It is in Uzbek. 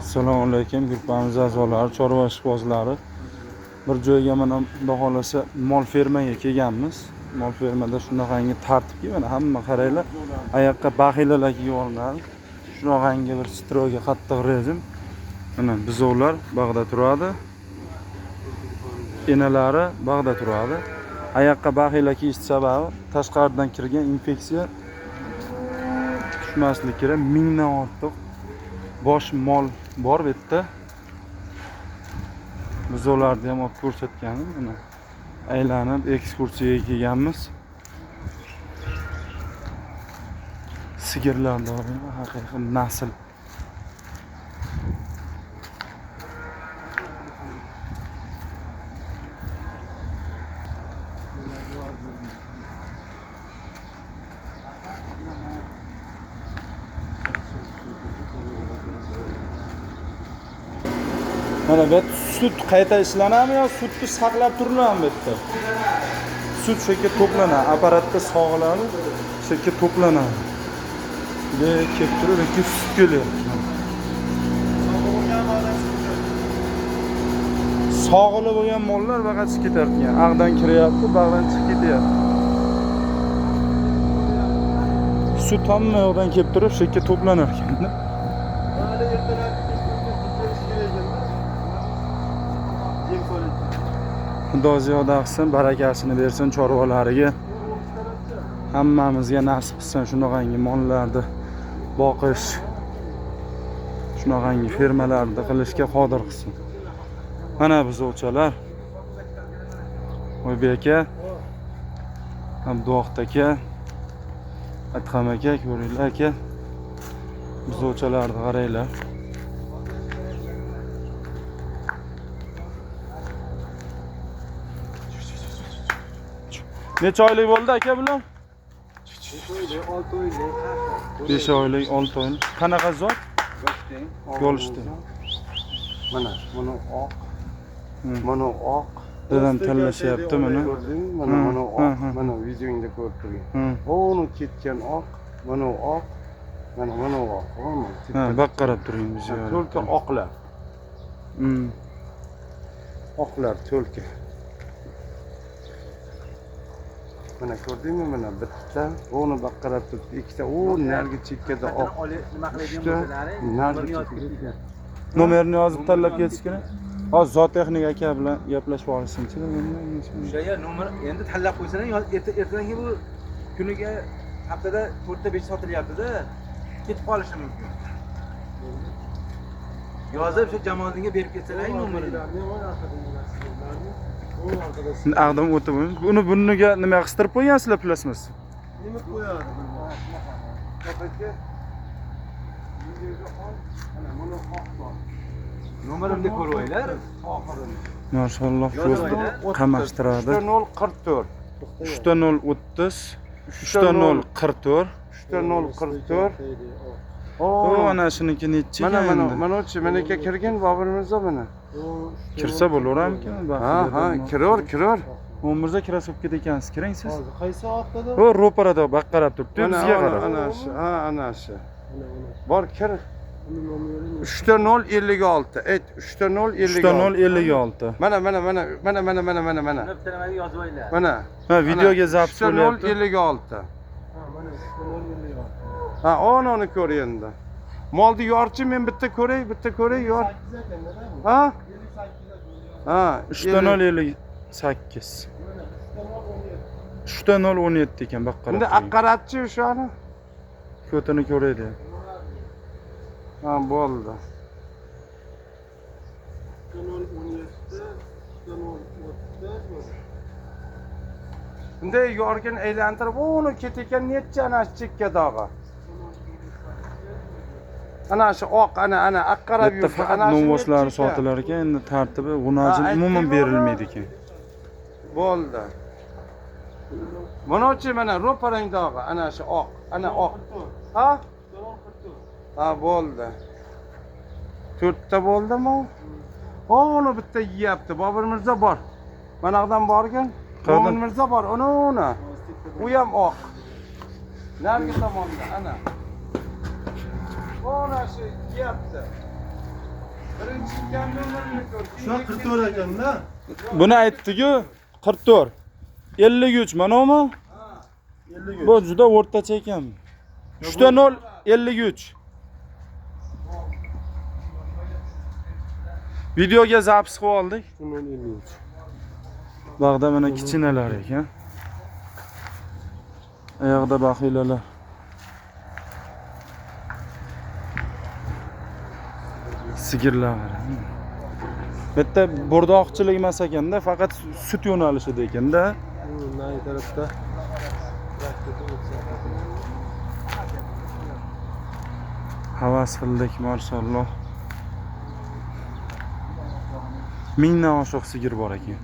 Assalomu alaykum gruppamiz a'zolari, chorva ishqibozlari. Bir joyga mana xudo xohlasa mol fermaga kelganmiz. Mol fermada shunaqangi tartibki, mana hamma qaranglar, oyoqqa baxilalar kiyib olinadi. Shunaqangi bir stroyga qattiq rejim. Mana buzovlar bag'da turadi. Enalari bag'da turadi. Oyoqqa baxila kiyish sababi tashqaridan kirgan infeksiya tushmasligi kerak. 1000dan ortiq bosh mol bor bu yerda. Buzovlarni ham olib ko'rsatganim, mana aylanib ekskursiyaga kelganmiz. Sigirlar bor, haqiqiy nasl. Mana bu sut qayta ishlanadimi yo sutni saqlab turiladimi bu yerda? Sut shu yerga to'planadi, apparatda sog'iladi, shu yerga to'planadi. Bu kelib turib, bu yerga sut kelyapti. Sog'ilib bo'lgan mollar faqat chiqib ketar ekan. Ag'dan kiryapti, bag'dan chiqib ketyapti. Sut hamma yoqdan kelib turib, shu yerga to'planar ekan. Xudo ziyoda qilsin, barakasini bersin chorvalariga. Hammamizga nasib qilsin shunaqangi mollarni boqish, shunaqangi fermalarni qilishga qodir qilsin. Mana buzovchalar. Oybek aka, Abduvohid aka, Adham aka, ko'ringlar aka. Buzovchalarni qaranglar. Necha oylik bo'ldi aka bular? 5 oylik, 6 oylik. 5 oylik, 6 oylik. Qanaqa zot? Golstein. Mana buni oq. Mana oq. Dadam tanlashyapti mana. Ko'rdingmi? Mana mana oq. Mana videongda ko'rib turgan. Uni ketgan oq, mana oq. Mana mana oq. Ha, baq qarab turing biz. To'lka oqlar. Oqlar to'lka. Mana ko'rdingmi? Mana bitta, uni baq qarab turibdi, ikkita, u narigi chekkada oq. Nima qiladigan bo'lsalaring, narigi chekkada. Nomerini yozib tanlab ketish kerak. Hozir zootexnik aka bilan gaplashib olishsin-chi. O'sha nomer endi tanlab qo'ysalar, ertadan bu kuniga haftada 4-5 sotilyapti-da, ketib qolishi mumkin. Yozib shu jamoatingga berib ketsalar nomerini. Ag'dan o'tib, uni burniga nima qistirib qo'ygansizlar plasmas? Nima qo'yadi? Nomerimni ko'rvanglar. Mashalloh, ko'zni qamashtiradi. 3.044. 3.030, 3.044, 3.044. O ana shuniki nechi? Mana mana mana-chi, menga kirgin Bobur Mirzo mana. Kirsa bo'laveramikin? Ha, ha, kiror, kiror. Bobur Mirzo kirasa bo'lib ketar ekansiz, kiring siz. Hozir qaysi oqda? O ro'parada baq qarab turibdi, bizga qarab. Ana shu, ha, ana shu. Bor kir. 3.056. Ayt, 3.056. 3.056. Mana mana mana mana mana mana mana mana. Bitta nimaga yozib olinglar. Mana. Ha, videoga zaps bo'lyapti. 3.056. Ha, mana 3.056. Ha, uni ko'r endi. Molni yorchi, men bitta ko'ray, bitta ko'ray, yor. Ha? Ha, 3.058. 3.017 ekan, baq qarab. Endi aqaratchi o'shani. Ko'tini ko'raydi. Ha, bo'ldi. 3.017, 3.030. Bunday yorgin aylantirib, uni ketayotgan necha ana shu chekkadag'i. Ana shu oq, ana ana aq qarab Bu yerda yuribdi. faqat Ana shu novvoslar necha ekan? sotilar ekan, endi tartibi g'unajin umuman berilmaydi ekan. Bo'ldi. Bunochi mana ro'parangdog'i, ana shu oq, ana oq. Ha? Ha, bo'ldi. 4 ta bo'ldimi? O, uni bitta yeyapti. Bobur Mirzo bor. Mana yoqdan borgin. Bobur Mirzo bor, uni uni. U ham oq. Narigi tomonda, ana. Ana shu yeyapti. Birinchi ukam nomerini ko'r. Shu 44 ekanda. Buni aytdi-ku, 44. 53 manami? 53. Bu juda o'rtacha ekan. 3.0 53. Videoga zapis qilib oldik. 3.53. Bag'da mana kichkinalar ekan. Oyog'ida baxilalar. Sigirlar. Bu yerda bo'rdoqchilik emas ekanda, faqat sut yo'nalishida ekanda. Nari tarafda. Havas qildik, mashalloh. 1000dan oshiq sigir bor ekan.